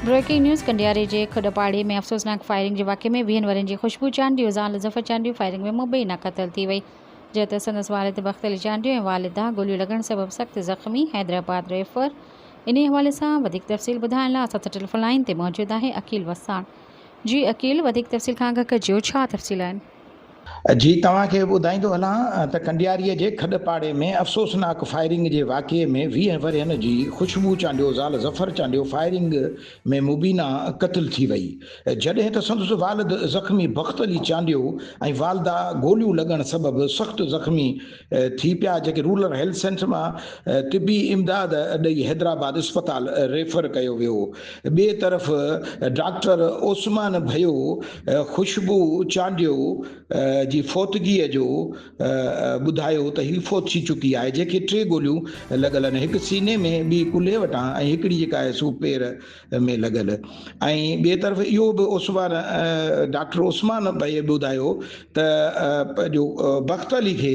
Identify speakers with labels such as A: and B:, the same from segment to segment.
A: Breaking news ڪنڊياري جي کڏ پاڙي ۾ افسوسناڪ فائرنگ جي واقعي ۾ ويهن ورهين جي خوشبو چانڊيو زال ظفر چانڊيو فائرنگ ۾ مبينا قتل ٿي وئي جنهن تي سندس والد بخت علي چانڊيو ۽ والده گوليون لڳڻ سبب سخت زخمي حيدرآباد ريفر انهي حوالي سان وڌيڪ تفصيل ٻڌائڻ لاء اسان سان ٽيليفون لائين تي موجود آهي عقيل وساڻ جي عقيل وڌيڪ تفصيل کان آگاهه ڪجو ڇا تفصيل آهن.
B: جي توهان کي ٻڌائيندو هلان ته ڪنڊياري جي کڏ پاڙي ۾ افسوسناڪ فائرنگ جي واقعي ۾ 20 ورهين جي خوشبو چانڊيو زال ظفر چانڊيو فائرنگ ۾ مبينا قتل ٿي وئي جڏهن ته سندس والد زخمي بخت علي چانڊيو ۽ والده گوليون لڳڻ سبب سخت زخمي ٿي پيا جيڪي رورل هيلٿ سينٽر مان طبي امداد ڏئي حيدرآباد اسپتال ريفر ڪيو ويو ٻئي طرف ڊاڪٽر عثمان ڀيو خوشبو چانڊيو جي فوتگيء جو ٻڌايو ته هي فوت ٿي چڪي آهي جنهن کي ٽي گوليون لڳل آهن هڪ سيني ۾ ٻي ڪلهي وٽان ۽ هڪڙي جيڪا آهي سو پير ۾ لڳل ۽ ٻئي طرف اهو به عثمان ڊاڪٽر عثمان ڀئي ٻڌايو ته پنهنجو بخت علي کي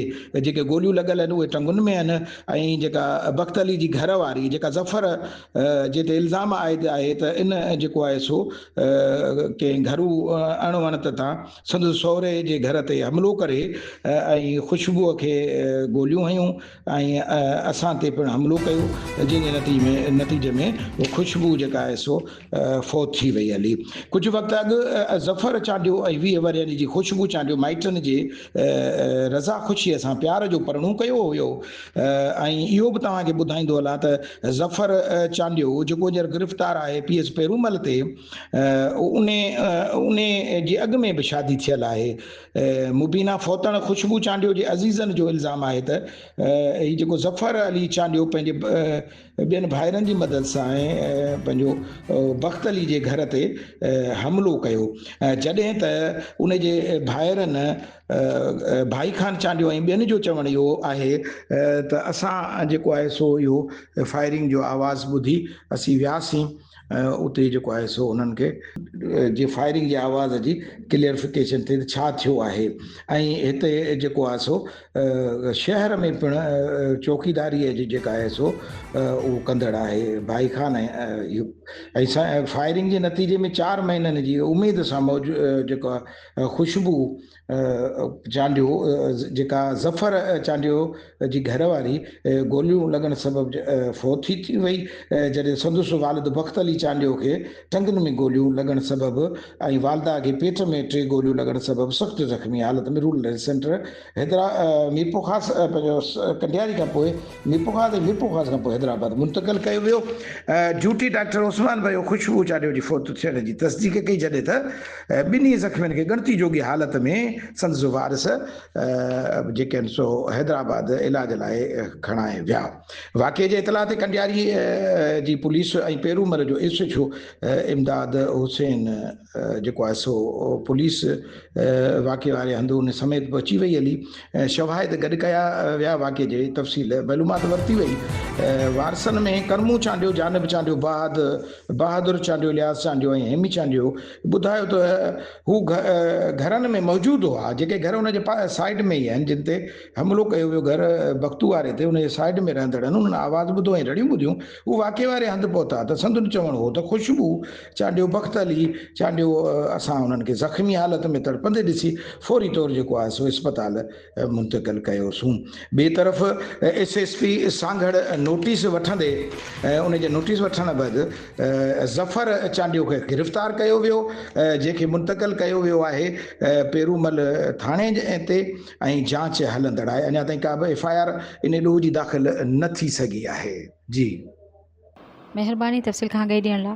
B: جيڪي گوليون لڳل آهن اهي ٽنگن ۾ آهن ۽ جيڪا بخت علي جي گهر واري جيڪا ظفر جي تي الزام عائد آهي ته ان جيڪو آهي سو ڪنهن گهرو اڻ وڻت تان سندس سهري جي گهر تي حملو ڪري ۽ خوشبوء کي گوليون هنيون ۽ اسان تي پڻ حملو ڪيو جنهن جي نتيجي ۾ خوشبوء جيڪا آهي سو فوت ٿي وئي هلي. ڪجهه وقت اڳ ظفر چانڊيو ۽ 20 ورهين جي خوشبو چانڊيو مائٽن جي رضا خوشيء سان پيار جو پرڻو ڪيو هيو ۽ اهو به توهان کي ٻڌائيندو هلان ته ظفر چانڊيو جيڪو هينئر گرفتار آهي پي ايس پيرومل تي انهي جي اڳ ۾ به شادي ٿيل آهي. مبينا فوتڻ خوشبو چانڊيو جي عزيزن جو الزام آهي ته هي جيڪو ظفر علي چانڊيو پنهنجي ٻين ڀائرن جي مدد سان پنهنجو بخت علي جي گهر تي حملو ڪيو جڏهن ته ان جي ڀائرن ڀائي خان چانڊيو ۽ ٻين جو چوڻ اهو آهي ته اسان جيڪو آهي سو اهو فائرنگ جو آواز ٻڌي اسين وياسين اتي جيڪو آهي سو انهن کي جي فائرنگ جي آواز جي ڪليئرفڪيشن ٿئي ته ڇا ٿيو آهي ۽ هتي جيڪو آهي سو شهر ۾ پڻ چوڪيداري جي جيڪا آهي سو اهو ڪندڙ آهي ڀائي خان ۽ فائرنگ جي نتيجي ۾ چار مهينن جي اميد سان موجود جيڪو خوشبو چانڊيو جيڪا ظفر چانڊيو جي گهر واري گوليون لڳڻ سبب فوت ٿي ٿي وئي جڏهن سندس والد بخت علي چانڊيو کي ٽنگن ۾ گوليون لڳڻ سبب ۽ والده کي پيٽ ۾ ٽي گوليون لڳڻ سبب سخت زخمي حالت ۾ رورل هيلٿ سينٽر حيدرا ميرپورخاص پنهنجو ڪنڊياري کان پوء ميرپورخاص ۽ ميرپورخاص کان پوء حيدرآباد منتقل ڪيو ويو. ڊيوٽي ڊاڪٽر عثمان ڀيو خوشبو چانڊيو جي فوت ٿيڻ جي تصديق ڪئي جڏهن ته ٻنهي زخمين کي ڳڻتي جوڳي حالت ۾ سندس وارث جيڪي آهن سو حيدرآباد علاج لاء کڻائي ويا. واقعي جي اطلاع تي ڪنڊياري جي پوليس ۽ پيرومل جو ايس ايڇ او امداد حسين جيڪو آهي سو پوليس واقعي واري هنڌ ان سميت پهچي وئي هلي شواهد گڏ ڪيا ويا واقعي جي تفصيل معلومات ورتي وئي وارثن ۾ ڪرمون چانڊيو جانب چانڊيو بهاد بهادر چانڊيو الياس چانڊيو ۽ هيمي چانڊيو ٻڌايو ته هو گهرن ۾ موجود هئا جيڪي گهر ان جي سائيڊ ۾ ئي آهن جن تي حملو ڪيو ويو گهر بختو واري تي ان جي سائيڊ ۾ رهندڙن انهن آواز ٻڌو ۽ رڙيون ٻڌيون هو واقعي واري هنڌ پهتا ته سندن چوڻ هو ته خوشبو چانڊيو بخت علي چانڊيو اسان انهن کي زخمي حالت ۾ تڙپندي ڏسي فوري طور جيڪو آهي سو اسپتال منتقل ڪيوسون ٻئي طرف S S P Sanghar notice وٺندي ان جي نوٽيس وٺڻ بعد ظفر چانڊيو کي گرفتار ڪيو ويو جنهن کي منتقل ڪيو ويو آهي پيرومل ٿاڻي تي ۽ جاچ هلندڙ آهي اڃا تائين ڪا به ايف I R ان ڏوهه جي داخل نه ٿي سگهي آهي جي.
A: مهرباني تفصيل کان آگاهي ڏيڻ لا.